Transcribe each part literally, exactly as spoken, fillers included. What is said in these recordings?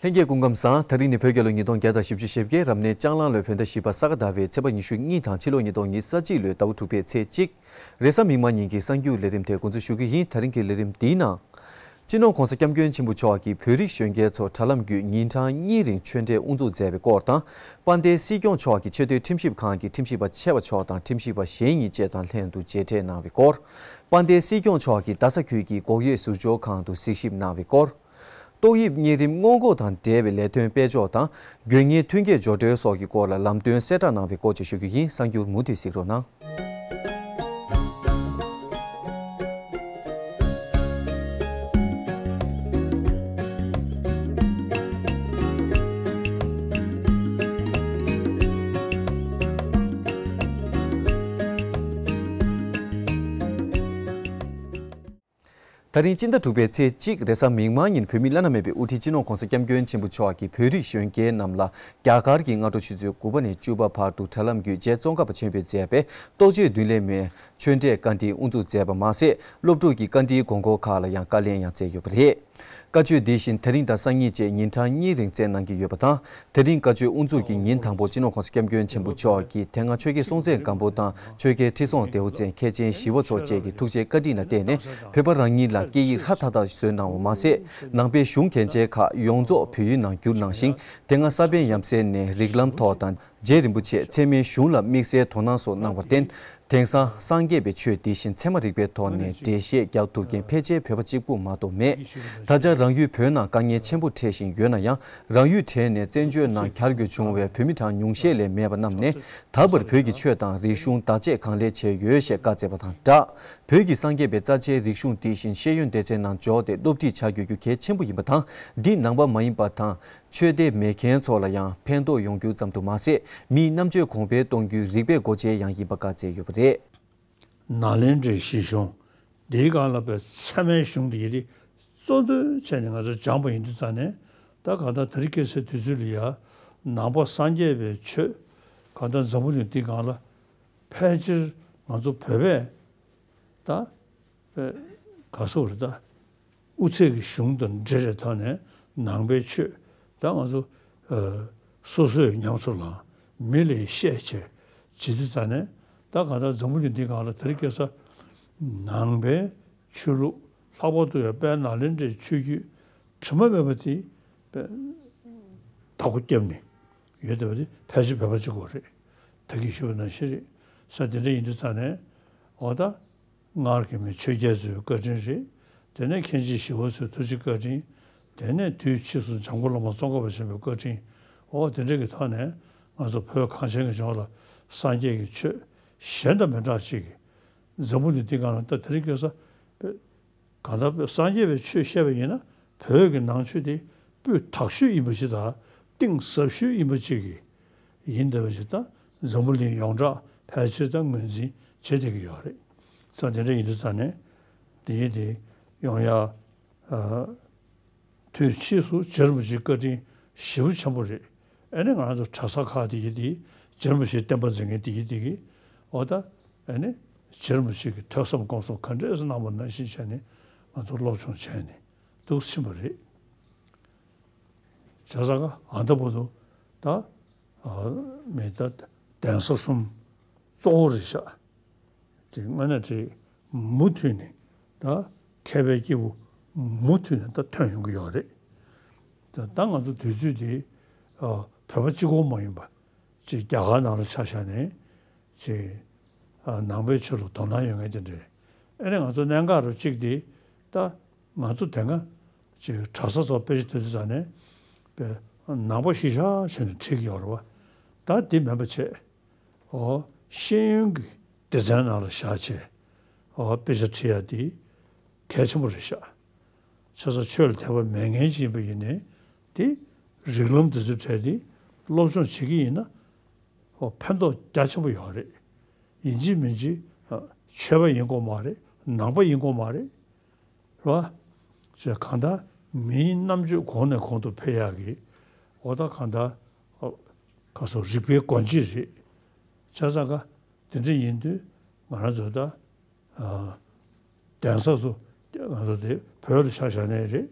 ལྷན་རྒྱས་སྐུ་ཁམས་བཟང་། ད་རིང་ནི་བོད་རྒྱལ་ལོ་ཉིས་སྟོང་བརྒྱ་དང་བཞི་བཅུ་ཞེ་བརྒྱད། རབ་གནས་ལྕགས་གླང་ལོའི་བོད་ཟླ་བཞི་པ་ས་ག་ཟླ་བའི་ཚེས་པ་ཉི་ཤུ་གཉིས་དང་ཕྱི་ལོ་ཉིས་སྟོང་ཉི་ཤུ་རྩ་གཅིག་ལོའི་ཟླ་བ་དྲུག་པའི་ཚེས་གཅིག་རེས་གཟའ་མིག་དམར་ཉིན་གྱི་གསར་འགྱུར་ལས་རིམ་དེ་འགོ་འཛུགས་ཞུ་རྒྱུ་ཡིན། ད་རིང་གི་ལས་རིམ་འདིའི་ནང་། སྤྱི་ནོར་༸གོང་ས་༸སྐྱབས་མགོན་ཆེན་པོ་མཆོག་གིས་བོད་རིགས་གཞོན་སྐྱེས་ཚོར་དྲ་ལམ་བརྒྱུད་ཉིན་གྲངས་གཉིས་རིང་ཆོས་འབྲེལ་དབུ་འཛུགས་མཛད་པའི་སྐོར་དང་། དཔལ་ལྡན་སྲིད་སྐྱོང་མཆོག་གིས་ཆེས་མཐོའི་ཁྲིམས་ཞིབ་ཁང་གི་ཁྲིམས་ཞིབ་པ་ཆེ་བ་མཆོག་དང་ཁྲིམས་ཞིབ་པ་གཞན་གཉིས་བཅས་དང་ལྷན་དུ་མཇལ་འཕྲད་གནང་བའི་སྐོར། དཔལ་ལྡན་སྲིད་སྐྱོང་མཆོག་གིས་རྡ་ས་ཁུལ་གྱི་འགོག་དབྱེ་ཟུར་འཇོག་ཁང་དུ་གཟིགས་ཞིབ་གནང་བའི་སྐོར། ཏོག་དབྱིབས་གཉན་རིམས་སྔོན་འགོག་དང་འབྲེལ་བའི་ལས་དོན་སྤེལ་ཕྱོགས་དང་། དགོས་ངེས་མཐུན་རྐྱེན་སྦྱོར་སྤྲོད་སོགས་ཀྱི་སྐོར་ལ་ལམ་སྟོན་གསལ་བསྒྲགས་གནང་བའི་སྐོར་བཅས་ཞུ་རྒྱུ་ཡིན། གསར་འགྱུར་མུ་མཐུད་གཟིགས་རོགས་གནང་། ད་རིང་སྤྱི་ཟླ་དྲུག་པའི་ཚེས་གཅིག་རེས་གཟའ་མིག་དམར་ཉིན་བོད་མི་བླ་ན་མེད་པའི་དབུ་ཁྲིད་སྤྱི་ནོར་༸གོང་ས་༸སྐྱབས་མགོན་ཆེན་པོ་མཆོག་གིས་བོད་རིགས་གཞོན་སྐྱེས་རྣམས་ལ་རྒྱ་གར་གྱི་སྔ་དྲོ་ཆུ་ཚོད་དགུ་པ་ནས་བཅུ་པ་བར་དུ་དྲ་ལམ་བརྒྱུད་རྗེ་ཙོང་ཁ་པ་ཆེན་པོས་མཛད་པའི་རྟོགས་བརྗོད་མདུན་ལེགས་མའི་ཆོས་འབྲེལ་བཀའ་དྲིན་དབུ་འཛུགས་མཛད་པ་མ་ཟད། སློབ་ཕྲུག་གི་བཀའ་འདྲིའི་དགོངས་སྐོར་ཁག་ལ་ཡང་བཀའ་ལན་ཡང་སྩལ་ཡོད་པ་རེད། བཀའ་ཆོས་འདི་བཞིན་དེ་རིང་དང་སང་ཉིན་བཅས་ཉིན་གྲངས་གཉིས་རིང་སྩལ་གནང་གི་ཡོད་པ་དང་། དེ་རིང་བཀའ་ཆོས་དབུ་འཛུགས་ཀྱི་ཉིན་དང་པོ་སྤྱི་ནོར་༸གོང་ས་༸སྐྱབས་མགོན་ཆེན་པོ་མཆོག་གིས་དེ་སྔ་ཆོས་རྒྱལ་སྲོང་བཙན་སྒམ་པོ་དང་ཆོས་རྒྱལ་ཁྲི་སྲོང་ལྡེའུ་བཙན། མཁན་ཆེན་ཞི་བ་འཚོ་བཅས་ཀྱི་ཐུགས་རྗེ་བཀའ་དྲིན་ལ་བརྟེན་ནས་བོད་པ་རང་ཉིད་ལ་སྐད་ཡིག་ཧྲ་ཐག་ཐག་བཟོས་གནང་བ་མ་ཟད། ནང་པའི་གཞུང་གལ་ཆེན་ཁག་ཡོངས་རྫོགས་བོད་ཡིག་ནང་བསྒྱུར་གནང་ཞིང་། དེ་སྔ་ས་པཎ་ཡབ་སྲས་ནས་རིགས་ལམ་ཐོག་དང་། རྗེ་རིན་པོ་ཆེ་ཚད་མའི་གཞུང་ལ་དམིགས་བསལ་དོ་སྣང་སོགས་གནང་བར་བརྟེན། དེང་སང་སངས་རྒྱས་པའི་ཆོས་འདི་བཞིན་ཚད་མ་རིག་པའི་ཐོག་ནས་འགྲེལ་བཤད་རྒྱག་ཐུབ་མཁན་ཕལ་ཆེར་བོད་པ་གཅིག་པུ་མ་གཏོགས་མེད། ད་ཆ་རང་ཡུལ་བོད་ནང་དཀའ་ངལ་ཆེན་པོ་འཕྲད་བཞིན་ཡོད་ན་ཡང་། རང་ཡུལ་གྲས་ནས་བཙན་བྱོལ་ནང་གྱར་འགྱོ་བྱུང་བའི་བོད་མི་གྲངས་ཉུང་ཤས་ལས་མེད་པ་རྣམས་ནས། ད་བར་བོད་ཀྱི་ཆོས་དང་རིག་གཞུང་བདག་གཅེས་གང་ལེགས་བྱས་ཡོད་ཞེས་བཀའ་སྩལ་བ་དང་སྦྲགས། བོད་ཀྱི་སངས་རྒྱས་པའི་རྩ་ཆེའི་རིག་གཞུང་འདི་བཞིན་ཤེས་ཡོན་སྡེ་ཚན་ནང་འཇོག་སྟེ་སློབ་ཁྲིད་བྱ་དགོས་རྒྱུ་གལ་ཆེན་པོ་ཡིན་པ་དང་། འདི་ནང་པ་མ་ཡིན་པ་དང་། ཆོས་དད་མེད་མཁན་ཚོ་ལ་ཡང་ཕན་ཐོགས་ཡོང་རྒྱུ་ཙམ་དུ་མ་ཟད། མིའི་རྣམ་དཔྱོད་གོང་འཕེལ་གཏོང་རྒྱུའི་རིག་པའི་སྒོ་འབྱེད་ཡང་ཡིན་པ་བཀའ་སྩལ་ཡོད་པ་རེད། ནཱ་ལེནྡྲའི་གཞི་གཞུང་འདིའི་སྒང་ལ་པའི་ཚད་མའི་གཞུང་འདི་ཡི་རིགས་གཙོ་འདོན་བྱས་ནས་ང་ཚོ་སྦྱངས་པ་ཡིན་དུས་ཙང་ནས། ད་གང་ལྟར་དེ་རིང་ཁ་སང་དུས་ཚོད་ལ་ཡ་ནང་པ་སངས་རྒྱས་པའི་ཆོས་གང་ལྟར་འཛམ་བུ་གླིང་འདིའི་སྒང་ལ་ཕལ་ཆེར་ང་ཚོ་བོད་པས་ད་པའི་ག་སོག་རེད་ད། དབུ་ཚད་ཀྱི་གཞུང་དང་འབྲེལ་བའི་ཐོག་ནས་ནང་པའི་ཆོས་ད་ང་ཚོ་ཨ་སོ་སོས་ཉམས་སུ་བླངས། མི་ལ་བཤད་བྱས་བྱེད་དུས་ཙང་ནས། ད་གང་ལྟར་འཛམ་བུ་གླིང་འདིའི་སྒང་ལ་དེ་རིང་ཁ་སང་ནང་པའི་ཆོས་ལུགས་ལྷག་པར་དུ་ཡང་དཔལ་ནཱ་ལེནྡྲའི་ཆོས་བརྒྱུད་དྲི་མ་མེད་པ་དེ་དཔེ་བདག་པོ་བརྒྱབ་ནས་ཡོད་བསྡད་པ་དེ་ཕལ་ཆེར་བོད་པ་གཅིག་པོ་རེད། ད་གིན་ཞུས་པ་ནང་བཞིན་རེད། ས་དེ་འདྲ་ཡིན་དུས་ཙང་ནས། འོ་ད། སྔར་གྱི་མི་ཆོས་རྒྱལ་ཚོའི་བཀའ་དྲིན་རེད། དེ་ནས་མཁན་ཆེན་ཞི་བ་འཚོའི་ཐུགས་རྗེ་བཀའ་དྲིན། དེ་ནས་དུས་ཕྱིས་སུ་འཇམ་མགོན་བླ་མ་ཙོང་ཁ་པ་ཆེན་པོའི་བཀའ་དྲིན། འོ་དེ་འདྲ་གི་ཐོག་ནས་ང་ཚོ་བོད་གངས་ཅན་གྱི་ལྗོངས་ལ་སངས་རྒྱས་ཀྱི་ཆོས་གཞན་དང་མི་འདྲ་ཅིག་གི་འཛམ་བུ་གླིང་འདི་སྒང་ལ་ད་དེ་རིང་ཁ་སང་གང་ལྟར་སངས་རྒྱས་པའི་ཆོས་བཤད་པ་ཡིན་ན། བོད་ཀྱི་ནང་ཆོས་དེ་སྤུས་དག་ཤོས་ཡིན་པ་ཅིག་དང་གཏིང་ཟབ་ཤོས་ཡིན་པ་ཅིག་གི་ཡིན་བསྡད་པ་ཅིག་དང་། འཛམ་བུ་གླིང་ཡོངས་གྲགས་ཕལ་ཆེར་དང་ངོས་འཛིན་བྱེད་བསྡད་ཀྱི་ཡོད་རེད། ས་དེ་འདྲ་ཡིན་དུས་ཙང་ནས་འདི་ཡི་དེ་ཡོང་ཡ། ཨ། དུས་ཕྱིས་སུ་རྗེ་རིན་པོ་ཆེའི་བཀའ་དྲིན་ཞེ་པོ་ཆེན་པོ་རེད། ཨ་ནི་ང་ཚོ་གྲྭ་ས་ཁག་དེ་ཡི་དེ་རྗེ་རིན་པོ་ཆེའི་བསྟན་པ་འཛིན་མཁན་དེ་ཡི་དེ་གི་འོ་ད། ཨ་ནི་རྗེ་རིན་པོ་ཆེ་གི་ཐོས་བསམ་སྒོམ་གསུམ་ག་འདྲས་སེ་གནང་བ་ནང་བཞིན་བྱས་ནས་ང་ཚོ་སློབ་སྦྱོང་བྱས་ནས་འདུག་ཕྱིན་པ་རེད། བྱས་ཙང་ཀ་ཨ་ད་བར་དུ་ད་མི་ད་གདན་ས་གསུམ་གཙོ་བོ་རེད་ཤག་དེ་དངོས་གནས་དེ་མུ་མཐུད་ནས་ད་མཁས་པའི་སྐྱེས་བུ་མུ་མཐུད་ནས་ད་ཐོན་ཡོང་གི་ཡོད་རེད། ད་ད་ང་ཚོ་དུས་ཚོད་དེ་བོད་པ་གཅིག་པོ་མ་ཡིན་པ་ཅིག་རྒྱ་གར་ནང་ལ་ཆ་བཞག་ནས་ཅིག་ནང་པའི་ཆོས་ལ་དོ་སྣང་ཡོད་མཁན་དེ་འདྲས། ཨ་ནི་ང་ཚོ་གནད་འགག་རུ་གཅིག་དེ་ད་ང་ཚོ་དེ་སྔ་ཅིག་གྲྭ་ས་ཚོ་དཔེ་ཆ་དེ་དུས་ཙང་ནས་པའི་ནང་པ་གཞིར་བཞག་བྱས་ནས་ཁྲིད་ཀྱི་ཡོད་རེད་བ། ད་དེ་མིན་པ་བྱས། འོ། ཤེས་ཡོན་གྱི་སྡེ་ཚན་ནང་ལ་བཞག་བྱས། འོ། དཔེ་ཆ་ཁྲིད་ཡ་དེ་གལ་ཆེན་པོ་རེད་ཤག་བྱས་ཙང་ཆོས་ལ་དད་པ་མེད་མཁན་ཅིག་ཡིན་པ་ཡིན་ནའི་དེ་རིགས་ལམ་དེ་ཚོའི་གྲས་དེ་སློབ་སྦྱོང་བྱེད་ཀྱི་ཡིན་ན། འོ། ཕན་ཐོགས་རྒྱ་ཆེན་པོ་ཡོད་རེད། ཡིན་གཅིག་མིན་གཅིག་ཆོས་པ་ཡིན་དགོས་མ་རེད། ནང་པ་ཡིན་དགོས་མ་རེད། རེད་བ། ཅེས་གང་ལྟར་མིའི་རྣམ་དཔྱོད་གོང་ནས་གོང་དུ་འཕེལ་ཡག་གི་འོ་ད་གང་ལྟར་ཨ་ག་སོ་རིག་པའི་སྒོ་འབྱེད་རེད། བྱས་ཙང་ཀ་དེ་འདྲ་ཡིན་དུས་ང་རང་ཚོ་ད་ཨ་གདན་ས་ཚོ་ང་ཚོ་དེ་བོད་ལ་ཆ་བཞག་ནའི་རེད།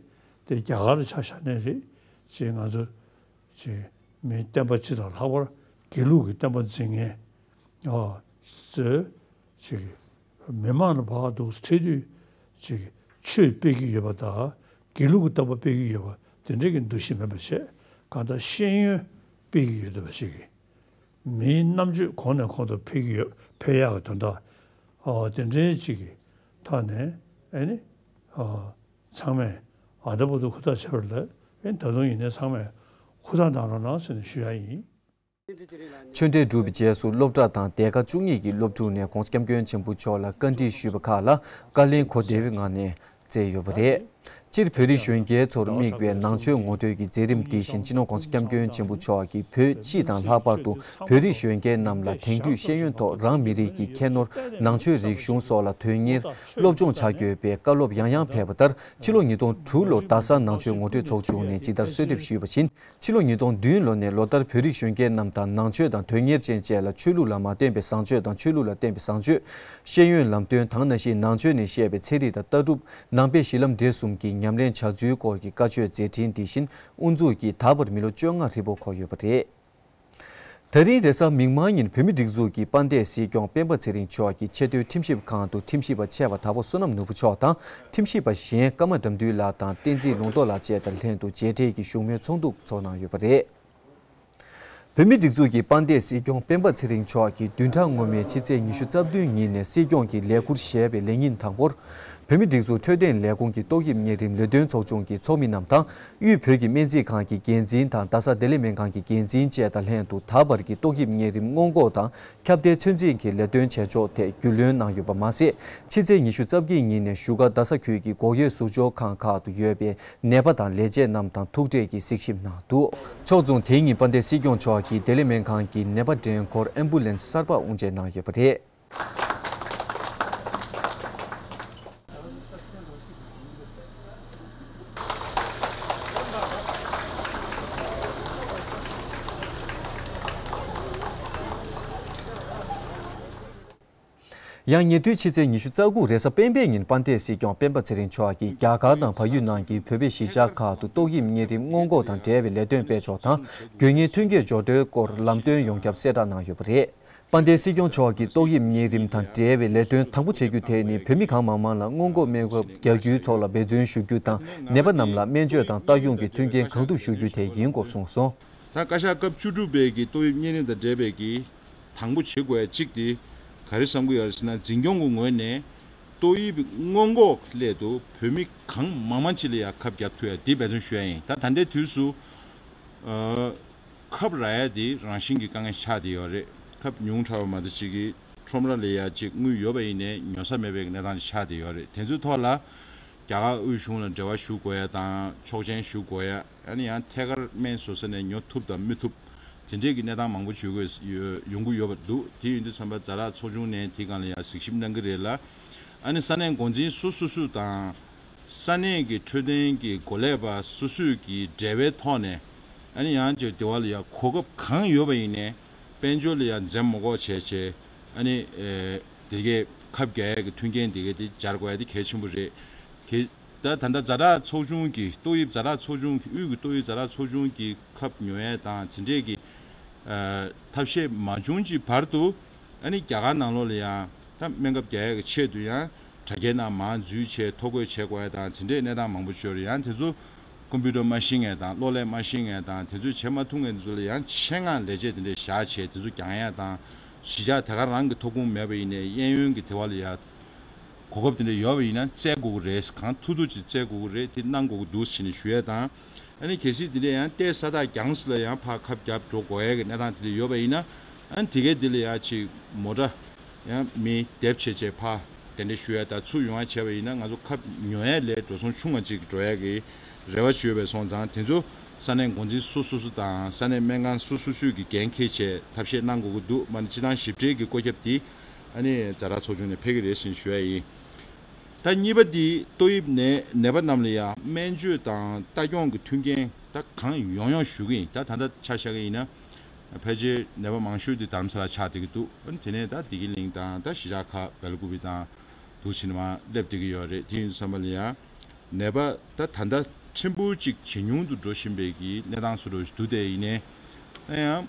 དེ་རྒྱ་གར་ལ་ཆ་བཞག་ནའི་རེད། ཅེས་ང་ཚོ་ཅིག་མིའི་བསྟན་པ་སྤྱི་དང་ལྷག་པར་དགེ་ལུགས་ཀྱི་བསྟན་པ་འཛིན་མཁན་ཨ་ཚོས་ཅིག་མི་མང་ལ་བག་འདུག་འཕྲད་དུས་ཅིག་ཆོས་སྤེལ་གྱི་ཡོད་པ་དང་དགེ་ལུགས་ཀྱི་བསྟན་པ་སྤེལ་གྱི་ཡོད་པ་དེ་འདྲའི་གི་འདུ་ཤེས་མེད་པ་བྱས། གང་ལྟར་ཤེས་ཡོན་སྤེལ་གྱི་ཡོད་བསྡད་པ་ཞིག་གིས། མིའི་རྣམ་དཔྱོད་གོང་ནས་གོང་དུ་འཕེལ་གྱི་ཡོད། འཕེལ་ཡག་གི་དོན་དག་ཨོ་དེ་འདྲའི་ཅིག་གི་ཐོག་ནས་ཨེ་ནི་ཨོ་ཚང་མས་ཨ་ད་བར་དུ་ཧུར་ཐག་བྱས་པ་ལ་ཨེ་ད་དུང་ཡིན་ནའི་ཚང་མས་ཧུར་ཐག་གནང་རོགས་གནང་ཟེར་ནས་ཞུ་ཡ་ཡིན། ཆོས་འབྲེལ་གྲུབ་པའི་རྗེས་སུ་སློབ་གྲྭ་དང་སྡེ་ཁག་བཅུ་གཉིས་ཀྱི་སློབ་ཕྲུག་ནས་༸གོང་ས་༸སྐྱབས་མགོན་ཆེན་པོ་མཆོག་ལ་བཀའ་འདྲི་ཞུས་པ་ཁག་ལ་བཀའ་ལན་གོ་བདེ་བའི་ངང་ནས་སྩལ་ཡོད་པ་རེད། སྤྱིར་བོད་རིགས་གཞོན་སྐྱེས་ཚོར་དམིགས་པའི་ནང་ཆོས་ངོ་སྤྲོད་ཀྱི་མཛད་རིམ་འདི་བཞིན་སྤྱི་ནོར་༸གོང་ས་༸སྐྱབས་མགོན་ཆེན་པོ་མཆོག་གིས་བོད་སྤྱི་དང་ལྷག་པར་དུ་བོད་རིགས་གཞོན་སྐྱེས་རྣམས་ལ་དེང་དུས་ཤེས་ཡོན་ཐོག་རང་མི་རིགས་ཀྱི་ཁྱད་ནོར་ནང་ཆོས་རིག་གཞུང་སོགས་ལ་དོན་གཉེར་སློབ་སྦྱོང་བྱ་དགོས་པའི་བཀའ་སློབ་ཡང་ཡང་ཕེབས་པ་ལྟར་ཕྱི་ལོ་ཉིས་སྟོང་དྲུག་ལོར་རྡ་ས་ནང་ཆོས་ངོ་སྤྲོད་ཚོགས་ཆུང་ནས་ཇི་ལྟར་གསོལ་འདེབས་ཞུས་པ་བཞིན། ཕྱི་ལོ་ཉིས་སྟོང་བདུན་ལོ་ནས་ལོ་ལྟར་བོད་རིགས་གཞོན་སྐྱེས་རྣམས་དང་ནང་ཆོས་དང་དོན་གཉེར་ཅན་བཅས་ལ་ཆོས་ལུགས་ལ་མ་བརྟེན་པའི་བཟང་སྤྱོད་དང་ཆོས་ལུགས་ལ་བརྟེན་པའི་བཟང་སྤྱོད། ཤེས་ཡོན་ལམ་སྟོན་དང་ནང་བཞིན་ནང་ཆོས་ནས་བཤད་པའི་ཚན་རིག་དང་ལྟ་གྲུབ་ནང་པའི་གཞི་ལམ་འབྲས་གསུམ་གྱི་ཉམས་ལེན་བྱ་ཚུལ་སྐོར་གྱི་བཀའ་ཆོས་མཛད་འཕྲིན་འདི་བཞིན་དབུ་འཛུགས་ཀྱིས་ད་བར་མི་ལོ་བཅོ་ལྔ་ཧྲིལ་པོ་འཁོར་ཡོད་པ་རེད། ད་རིང་རེས་གཟའ་མིག་དམར་ཉིན་བོད་མི་སྒྲིག་འཛུགས་ཀྱི་དཔལ་ལྡན་སྲིད་སྐྱོང་སྤེན་པ་ཚེ་རིང་མཆོག་གིས་ཆེས་མཐོའི་ཁྲིམས་ཞིབ་ཁང་དུ་ཁྲིམས་ཞིབ་པ་ཆེ་བ་དྭགས་པོ་བསོད་ནམས་ནོར་བུ་མཆོག་དང་ཁྲིམས་ཞིབ་པ་གཞན་ཀརྨ་དགྲ་འདུལ་ལགས་དང་བསྟན་འཛིན་ལུང་རྟོགས་ལགས་བཅས་དང་ལྷན་དུ་མཇལ་འཕྲད་ཀྱིས་བཞུགས་མོལ་ཚོགས་འདུ་ཚོགས་གནང་ཡོད་པ་རེད། བོད་མི་སྒྲིག་འཛུགས་ཀྱི་དཔལ་ལྡན་སྲིད་སྐྱོང་སྤེན་པ་ཚེ་རིང་མཆོག་གིས་བདུན་ཕྲག་སྔོན་མའི་ཕྱི་ཚེས་ཉི་ཤུ་རྩ་བདུན་ཉིན་ནས་སྲིད་སྐྱོང་གི་ལས་ཁུར་བཞེས་པའི་ལས་ཉིན་དང་པོར། བོད་མི་སྒྲིག་འཛུགས་འཕྲོད་བསྟེན་ལས་ཁུངས་ཀྱི་ཏོག་དབྱིབས་གཉན་རིམས་ལས་དོན་ཚོགས་ཆུང་གི་ཚོགས་མི་རྣམས་དང་དབུས་བོད་ཀྱི་སྨན་རྩིས་ཁང་གི་འགན་འཛིན་དང་རྡ་ས་བདེ་ལེགས་སྨན་ཁང་གི་འགན་འཛིན་བཅས་དང་ལྷན་དུ་ད་བར་གྱི་ཏོག་དབྱིབས་གཉན་རིམས་སྔོན་འགོག་དང་ཁྱབ་གདལ་ཚོད་འཛིན་གྱི་ལས་དོན་བྱེད་ཕྱོགས་ཐད་རྒྱུས་ལོན་གནང་ཡོད་པ་མ་ཟད། ཕྱི་ཚེས་ཉི་ཤུ་རྩ་བརྒྱད་ཉིན་ནས་བཞུགས་སྒར་རྡ་ས་ཁུལ་གྱི་སྒོག་ཡོད་ཟུར་འཇོག་ཁང་ཁག་ཏུ་ཡོད་པའི་ནད་པ་དང་ལས་བྱེད་རྣམས་དང་ཐུག་འཕྲད་ཀྱིས་གཟིགས་ཞིབ་གནང་འདུག་ཕྱོགས་མཚུངས་དེ་ཉིན་དཔལ་ལྡན་སྲིད་སྐྱོང་མཆོག་གིས་བདེ་ལེགས་སྨན་ཁང་གི་ནད་པ་འདྲེན་འཁོར་ཨེམ་བུ་ལན་སི་གསར་པ་དབུ་འབྱེད་གནང་ཡོད་པ་རེད། ཡང་ཉེ་དུས་ཕྱི་ཚེས་ཉི་ཤུ་རྩ་དགུ་རེས་གཟའ་སྤེན་པའི་ཉིན་དཔལ་ལྡན་སྲིད་སྐྱོང་སྤེན་པ་ཚེ་རིང་མཆོག་གིས་རྒྱ་གར་དང་བལ་ཡུལ་ནང་གི་བོད་པའི་གཞིས་ཆགས་ཁག་ཏུ་ཏོག་དབྱིབས་གཉན་རིམས་སྔོན་འགོག་དང་འབྲེལ་བའི་ལས་དོན་སྤེལ་ཕྱོགས་དང་དགོས་ངེས་མཐུན་རྐྱེན་སྦྱོར་སྤྲོད་སྐོར་ལམ་སྟོན་ཡོངས་ཁྱབ་གསལ་བསྒྲགས་གནང་ཡོད་པ་རེད། དཔལ་ལྡན་སྲིད་སྐྱོང་མཆོག་གིས་ཏོག་དབྱིབས་གཉན་རིམས་དང་འབྲེལ་བའི་ལས་དོན་དང་པོ་བྱེད་རྒྱུ་དེ་ནི་བོད་མི་གང་མང་མང་ལ་སྔོན་འགོག་སྨན་ཁབ་རྒྱག་རྒྱུའི་ཐོག་ལ་འབད་བརྩོན་ཞུ་རྒྱུ་དང་ནད་པ་རྣམས་ལ་སྨན་བཅོས་དང་ལྟ་སྐྱོང་གི་མཐུན་རྐྱེན་གང་ཐུབ་ཞུ་རྒྱུ་དེ་ཡིན་སྐོར་གསུངས་སོང་། ད་བཀའ་ཤག་སྐབས་བཅུ་དྲུག་པའི་གི་ཏོག་དབྱིབས་གཉན་རིམས་དང་འབྲེལ་བའི་གི་དང་པོ་བྱེད་དགོས་ཡ་གཅིག་དེ་ག་རེ་བསམ་གི་ཡོད་རེད་ཟེར་ན། འཛིན་སྐྱོང་གི་ངོས་ནས་ཏོག་དབྱིབས་སྔོན་འགོག་སླད་དུ་བོད་མི་གང་མང་མང་ཅིག་ལ་ཡ་ཁབ་རྒྱག་ཐུབ་ཡ་དེ་འབད་བརྩོན་ཞུ་ཡ་ཡིན། ད་ད་ལྟའི་དུས་སུ་ཨ་ཁབ་རག་ཡ་དེ་རང་བཞིན་གྱི་དཀའ་ངལ་ཆགས་བསྡད་ཡོད་རེད། ཁབ་ཉུང་དྲགས་པ་མ་གཏོགས་ཅིག་གི་ཁྲོམ་ར་ལ་ཡ་ཅིག་དངུལ་ཡོད་པ་ཡིན་ནའི་ཉོ་ས་མེད་པའི་གནས་སྟངས་ཆགས་བསྡད་ཡོད་རེད། དེ་ཚོའི་ཐོག་ལ་རྒྱ་གར་དབུས་གཞུང་ལ་འབྲེལ་བ་ཞུ་དགོས་ཡ་དང་ཆོག་མཆན་ཞུ་དགོས་ཡ། ཨ་ནི་ཡང་ཐད་ཀར་སྨན་བཟོ་ས་ནས་ཉོ་ཐུབ་དང་མི་ཐུབ་དེ་འདྲས་ཀྱི་གནས་སྟངས་མང་པོ་བྱུང་དགོས་ཡོང་གི་ཡོད་པ་འདུག་དེ་ཡིན་དུས་ཙམ་པ་ཛ་དྲག་ཚོགས་ཆུང་ནས་དེའི་སྒང་ལ་ཡང་གཟིགས་ཞིབ་གནང་གི་རེད་ལ། ཨ་ནི་ས་གནས་འགོ་འཛིན་སུ་སུ་སུ་དང་ས་གནས་ཀྱི་འཕྲོད་བསྟེན་གྱི་འགོ་ལས་པ་སུ་སུས་ཀྱི་འབྲེལ་བའི་ཐོག་ནས་ཨ་ནི་ཡང་ཅིག་དེ་བ་ལ་ཡང་གོ་སྐབས་གང་ཡོད་པ་ཡིན་ནའི་དཔལ་འབྱོར་ལ་ཡང་འཛེམ་མ་དགོས་བྱས་བྱས་ཨ་ནི་དེ་གའི་ཁབ་རྒྱག་ཡས་ཀྱི་མཐུན་རྐྱེན་དེ་གའི་དེ་སྦྱར་དགོས་ཡ་དེ་གལ་ཆེན་པོ་རེད། གལ། ད་ད་ལྟ་ཛ་དྲག་ཚོགས་ཆུང་གི་ཏོག་དབྱིབས་ཛ་དྲག་ཚོགས་ཆུང་གི་དབུས་ཀྱི་ཏོག་དབྱིབས་ཛ་དྲག་ཚོགས་ཆུང་གི་ཁབ་ཉོ་ཡས་དང་དེ་འདྲས་ཀྱི་ཨ་ཐབས་ཤེས་མ་བྱུང་ཅིག་བར་དུ་ཨ་ནི་རྒྱ་གར་ནང་ལོགས་ལ་ཡང་ད་སྨན་ཁབ་རྒྱག་ཡས་ཀྱི་ཆེད་དུ་ཡང་དྲ་རྒྱའི་ནང་མར་འཛུལ་བྱས་ཐོ་འགོད་བྱེད་དགོས་ཡས་དང་དེ་འདྲས་གནས་སྟངས་མང་པོ་ཅིག་ཡོད་རེད། ཡང་དེ་ཚོ་ཀམ་པུ་ཊར་མ་ཤེས་མཁན་དང་གློག་ཀླད་མ་ཤེས་མཁན་དང་དེ་ཚོས་བྱེད་མ་ཐུབ་མཁན་དེ་ཚོ་ལ་ཡང་ཆེད་མངགས་ལས་བྱེད་དེ་འདྲས་བཞག་བྱས་དེ་ཚོ་རྒྱག་ཡས་དང་གཞིས་ཆགས་དེ་ག་རང་གི་ཐོབ་ཁུངས་མེད་པ་ཡིན་ནའི་གཡས་གཡོན་གྱི་དེ་བ་ལ་ཡང་གོ་སྐབས་དེ་འདྲ་ཡོད་པ་ཡིན་ན་བཙལ་དགོས་ཀྱི་རེད། གང་ཐུབ་ཐུབ་ཅིག་བཙལ་དགོས་ཀྱི་རེད། དེ་གནང་དགོས་ཀྱི་འདུག་ཟེར་ནས་ཞུ་ཡས་དང་། ཨ་ནི་གལ་སྲིད་དེ་འདྲ་ཡང་ཏོག་ཙམ་ས་ཐག་རྒྱང་སོང་ལ་ཡང་ཕར་ཁབ་རྒྱག་འགྲོ་དགོས་ཡས་ཀྱི་གནས་སྟངས་དེ་འདྲ་ཡོད་པ་ཡིན་ན། ཨ་ནི་དེ་གའི་འདི་ལ་ཡང་ཅིག་མོ་ཊ་ཡང་མི་སྡེབ་བྱས་བྱས་ཕར་གདན་འདྲེན་ཞུ་ཡས་དང་ཚུར་ཡོང་ཡས་བྱས་པ་ཡིན་ན་ང་ཚོ་ཁབ་ཉོ་ཡས་ལས་འགྲོ་སོང་ཆུང་བ་ཅིག་འགྲོ་ཡས་ཀྱི་རེ་བ་ཅིག་ཡོད་པས་སོང་ཙང་། དེ་ཚོ་ས་གནས་འགོ་འཛིན་སོ་སོ་སོ་དང་ས་གནས་སྨན་ཁང་སོ་སོ་སོས་ཀྱི་འགན་འཁྱེར་བྱས་ཐབས་ཤེས་གནང་དགོས་ཀྱི་འདུག་མ་ནི་སྤྱི་བཏང་ཞིབ་ཕྲའི་གི་བཀོད་ཁྱབ་དེ་ཨ་ནི་ཛ་དྲག་ཚོགས་ཆུང་ནས་ཕེབས་ཀྱི་རེད་ཟེར་ནས་ཞུ་ཡ་ཡིན། ད་གཉིས་པ་འདི་ཏོག་དབྱིབས་ནད་ནད་པ་རྣམས་ལ་ཡང་སྨན་བཅོས་དང་ལྟ་སྐྱོང་གི་མཐུན་རྐྱེན་ད་གང་ཡོང་ཡོང་ཞུ་གི་ཡིན། ད་ད་ལྟ་ཆ་བཞག་གི་ཡིན་ན་ཕལ་ཆེར་ནད་པ་མང་ཤོས་འདི་རྡ་རམ་ས་ལ་ཆགས་བསྡད་ཀྱི་འདུག་དེ་ནས་ད་བདེ་སྐྱིད་གླིང་དང་ད་གཞིས་ཆགས་ཁག་སྦེལ་ཀུ་པེ་དང་འདུག་ཕྱིན་མ་སླེབས་བསྡད་ཀྱི་ཡོད་རེད། དེ་ཡིན་དུས་ཙམ་པ་ལ་ཡང་ནད་པ་ད་ད་ལྟ་ ཕྲན་བུ་གཅིག་ཇེ་ཉུང་དུ་འགྲོ་བཞིན་པའི་གི་གནས་སྟངས་སུ་འགྲོ་བཞིན་འདུག་དེ་ཡིན་ནའི་ཡང་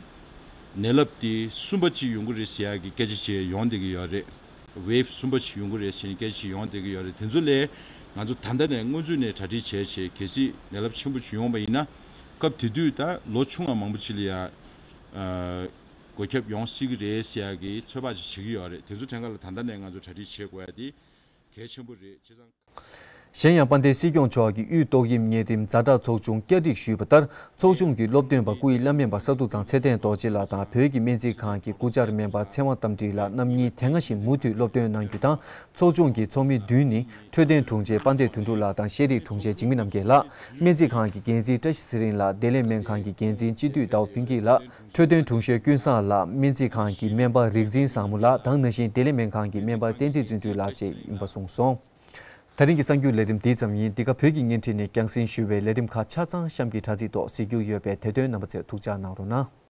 ནད་རླབས་དེ་གསུམ་པ་གཅིག་ཡོང་གི་རེད་ཟེར་ཡག་གི་སྐད་ཆ་ཅིག་ཡོང་བསྡད་ཀྱི་ཡོད་རེད། ཝེབ་གསུམ་པ་ཞིག་ཡོང་གི་རེད་ཟེར་ནས་སྐད་ཆ་ཞིག་ཡོང་བསྡད་ཀྱི་ཡོད་རེད། དེ་ཚོ་ལས་ང་ཚོ་ད་ལྟ་ནས་སྔོན་ཚུད་ནས་གྲ་སྒྲིག་བྱས་བྱས། གལ་སྲིད་ནད་རླབས་ཆེན་པོ་ཞིག་ཡོང་བ་ཡིན་ན། སྐབས་དེ་དུས་ད་ལོ་ཆུང་བ་མང་པོ་ཅིག་ལ་ཡ་ཨ་འགོས་ཁྱབ་ཡོང་སྲིད་ཀྱི་རེད་ཟེར་ཡག་གི་ཚོད་དཔག་ཅིག་བྱེད་ཀྱི་ཡོད་རེད། དེ་ཚོ་དྲན་ག་ལ་ད་ལྟ་ནས་ང་ཚོ་གྲ་སྒྲིག་བྱེད་དགོས་ཡ་དེ་གལ་ཆེན་པོ་རེད། བྱས་ཙང་། གཞན་ཡང་དཔལ་ལྡན་སྲིད་སྐྱོང་མཆོག་གིས་དབུས་ཏོག་དབྱིབས་གཉན་རིམས་ཛ་དྲག་ཚོགས་ཆུང་བསྐྱར་སྒྲིག་ཞུས་པ་ལྟར། ཚོགས་ཆུང་གི་སློབ་སྟོན་པ་སྐུ་ཡི་བླ་སྨན་པ་ས་འདུ་ཚང་ཚེ་བརྟན་རྡོ་རྗེ་ལགས་དང་བོད་ཀྱི་སྨན་རྩིས་ཁང་གི་སྐུ་བཅར་སྨན་པ་ཚེ་དབང་རྟ་མགྲིན་ལགས་རྣམ་གཉིས་དེ་སྔ་བཞིན་མུ་མཐུད་སློབ་སྟོན་གནང་རྒྱུ་དང་། ཚོགས་ཆུང་གི་ཚོགས་མི་བདུན་ནི། འཕྲོད་བསྟེན་དྲུང་ཆེ་དཔལ་ལྡན་དོན་གྲུབ་ལགས་དང་ཤེས་རིག་དྲུང་ཆེ་འཇིགས་མེད་རྣམ་རྒྱལ་ལགས། སྨན་རྩིས་ཁང་གི་འགན་འཛིན་བཀྲ་ཤིས་ཚེ་རིང་ལགས། བདེ་ལེགས་སྨན་ཁང་གི་འགན་འཛིན་སྤྱི་འཐུས་ཟླ་བ་ཕུན་སྐྱིད་ལགས། འཕྲོད་བསྟེན་དྲུང་ཆེ་ཀུན་བཟང་ལགས། སྨན་རྩིས་ཁང་གི་སྨན་པ་རིག་འཛིན་བཟང་མོ་ལགས་དང་། ནང་བཞིན་བདེ་ལེགས་སྨན་ཁང་གི་སྨན་པ་བསྟན་འཛིན་བརྩོན་འགྲུས་ལགས་བཅས་ཡིན་པ་གསུངས་སོང་། ད་རིང་གི་གསར་འགྱུར་ལས་རིམ་འདི་ཙམ་ཡིན། འདི་ག་བོད་ཀྱི་བརྙན་འཕྲིན་ནས་རྒྱང་སྲིང་ཞུ་བའི་ལས་རིམ་ཁག་ཆ་ཚང་གཤམ་གྱི་དྲ་ཚིགས་ཐོག་གཟིགས་རྒྱུ་ཡོད་པས། དེ་དོན་རྣམ་པ་ཚོས་ཐུགས་འཇགས་གནང་རོགས་གནང་།